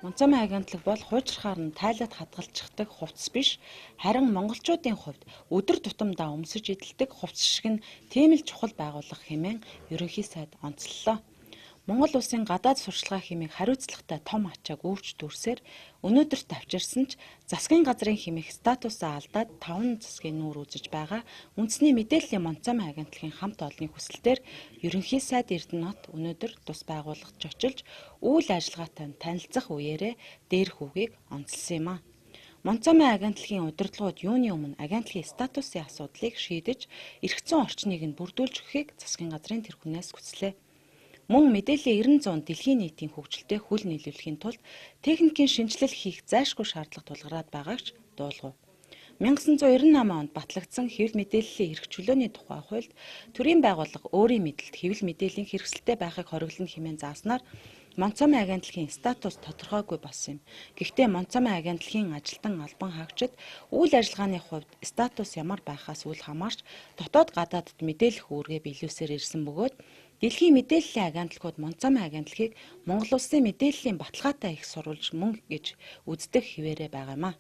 Монцомын агентлаг бол хуучрахаар нь тайлаад хадгалчихдаг хувцас биш, харин монголчуудын хувьд өдөр тутамдаа өмсөж эдэлдэг хувцас шиг нь тийм л чухал байгууллага хэмээн ерөнхий сайд онцоллоо. Монгол улсын гадаад сурчлагаа хэмээх хариуцлагатай том ачааг үүрч дүрсээр өнөөдөр тавчирсан ч засгийн газрын хэмээх статусаа алдаад 5 засгийн нүүр үзэж байгаа үндэсний мэдээллийн Монцомын агентлагийн хамт олонны хүсэлтээр ерөнхий сайд Эрдэнэт өнөөдөр тус байгууллагад чочилж үйл ажиллагаатай танилцах үеэрээ дээрх үгийг онцлсон юм а. Монцомын агентлагийн удирдлагууд юуны өмнө агентлагийн статусын асуудлыг шийдэж, эрх зүйн орчныг нь бүрдүүлж өгөхийг засгийн газрын тэр хүнээс хүслээ. Мөн мэдээллийн 90-100 дэлхийн нийтийн хөгжилтэй хөл нийлүүлэхийн тулд техникийн шинэчлэл хийх зайлшгүй шаардлага тулгараад байгааг ч дуулгав. 1998 онд батлагдсан хэвлэл мэдээллийн эрх чөлөөний тухай хуульд төрийн байгууллага өөрийн мэдэлд хэвлэл мэдээллийн хэрэгсэлтэй байхыг хориглоно хэмээн зааснаар Монцомын агентлагийн статус тодорхойгүй болсон юм. Гэхдээ Монцомын агентлагийн ажилтан албан хаагчид үйл ажиллагааны хувьд статус ямар байхаас үл хамаарч дотоод гадаадд мэдээлэх үүргээ биелүүлсээр ирсэн бөгөөд дэлхийн мэдээллийн агентлагууд Монцомын агентлагийг Монгол улсын мэдээллийн баталгаатай их сурвалж мөн гэж үздэг хэвээрээ байгаа юм а.